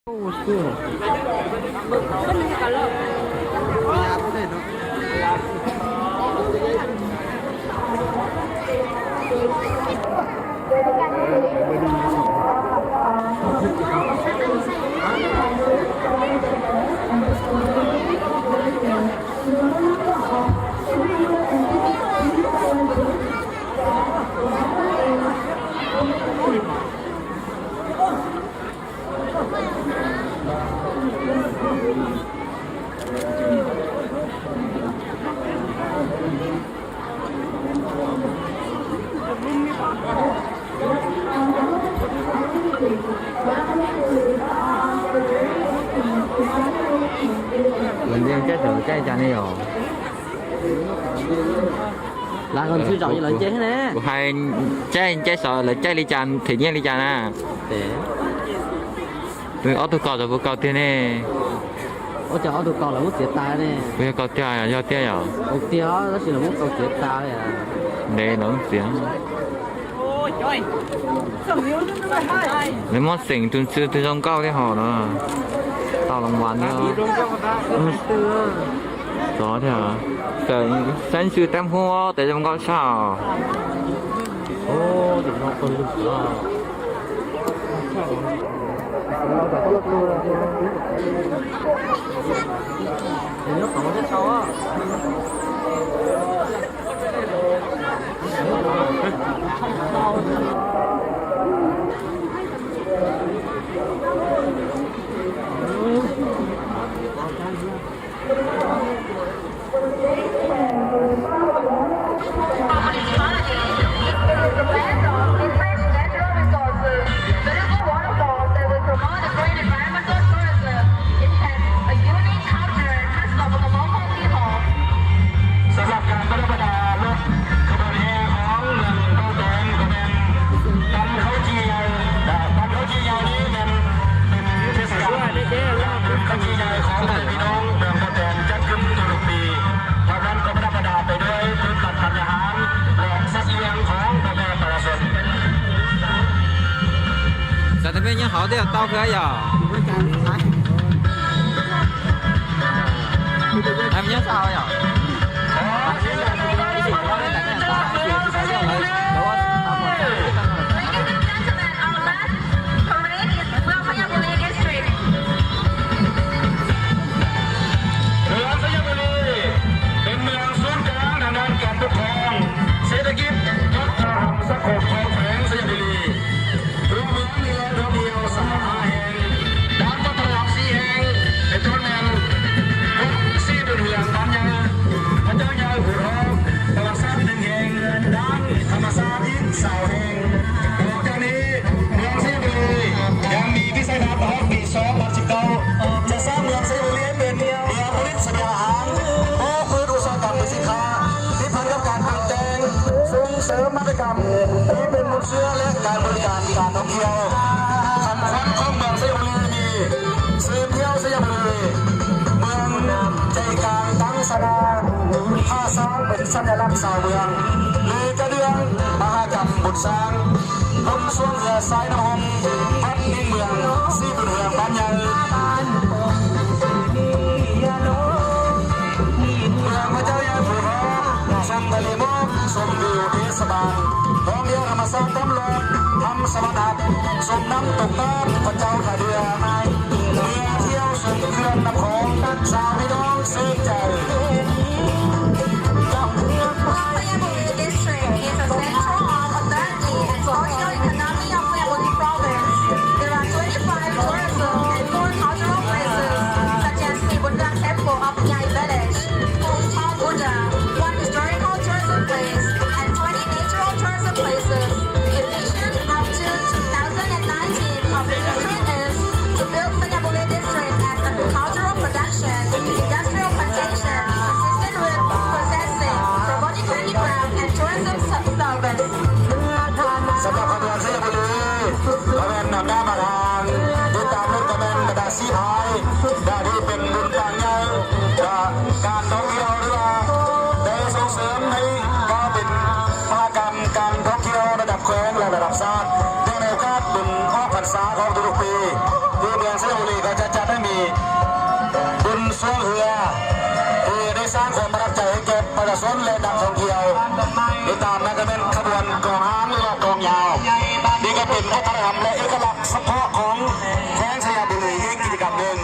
Lawv nce caij saum lawv caij li cas ne yom? Lawv nce zaum lawv nce ne. Kuv hais caij, caij saum lawv caij li cas them nyiaj li cas na. Ob tug kaus tau puas kaus tiag ne? Ua cas ob tug kaus lawv muab txiav tas ne? Puas yog kaus tiag, yog tiag yom? Tiag, tab sis lawv muab kaus txiav tas li. Ntev lawv muab txiav. Lawv muab xeem tus tswv twg zoo nkauj thiab hos no tau loo vas thiab. Txov thiab. Xeem xeeb xwm teeb hub tes zoo nkauj tshaj. Sub lab kaam pab dab pab dab lub kha boj ne khoob neeg npau teem kuj mej, pab khaub ci yaw, pab khaub ci yaw ne mej, peb teb kaam khaub ci yaw khoob neeg pib nub neeg npau teem cab kub tu lug pis, thov pab dab pab dab pab dab peb dua peb pab tham nyav hab los sab yeeb khoob pab peb pab la xum. Xav tas mej nyob hauv twb yog tau kawg yom? Nyob sab hauv yom? Parade is Mus Xayabuli District. Mus Xayabuli, peb mus xub kaav tha nam kaam pub khoom, xeb ta kib, kab tha ham sab khoom khoom feem Xayabuli. Tus mus nim dua diav xav ha heev, dab pab pab dab sib heev, peb tuab neeg, sib dum hwm pab nyaw, pab cov nyaw hwm hov, pab sab neeg heev, dab tham mas xav ib xaus heev. Ua cas ne, Mus Xayabuli, yog mi pib xaiv dab pab pib xov pab tsi tau, ca sab Mus Xayabuli peb mus pab lib xav yam haav, pab fwb dua xov kaam pib xib kha, pib phan kab kaam pib teeb, xoo sawv mab kaam, pib peb mus sua leb kaam pab kaam kaam thoob kiav, tham khuam khoom Mus Xayabuli mi, xwb thiab Xayabuli, Mus cai kaam taab sa na, ha xaab peb xav yam laj xaus Mus, le kab dwb, pab ha kaam npum xaab, poob suab yam xaiv nab hoo, pab neeg Mus, sib dum hwm pab nyaw. Mus pab cov yam hwm hov, xoo ta li mob, xoo lwm tes sa pab, hov yam tham mas xaab taab lom, tham sa pab nab, xoo nab toom nab, pab cov kha dwb, Mus thiab xoo khwb nab khoom, xav pib doob xwb cawm. Mus Xayabuli District is a centre of authority and socio-economy of Xayabuli Province. There are twenty-five tourism and four cultural places such as Xibundang Temple of Nyai Village, Hong Thar Buddha, one historical tourism place, and twenty natural tourism places. The mission up to two thousand and nineteen of the district is to build Hwm, hwm, neb saab kuas pab dab cai hwv ke pab dab xwb le dab thoo thiau. Ib tam na ka mej khab duas koom haab lub laj koom nyav. Neb ka pem kab thab ham le ib kab laj xab phob qhov kheeb Xayab Npum Lwm ib kis kam nws.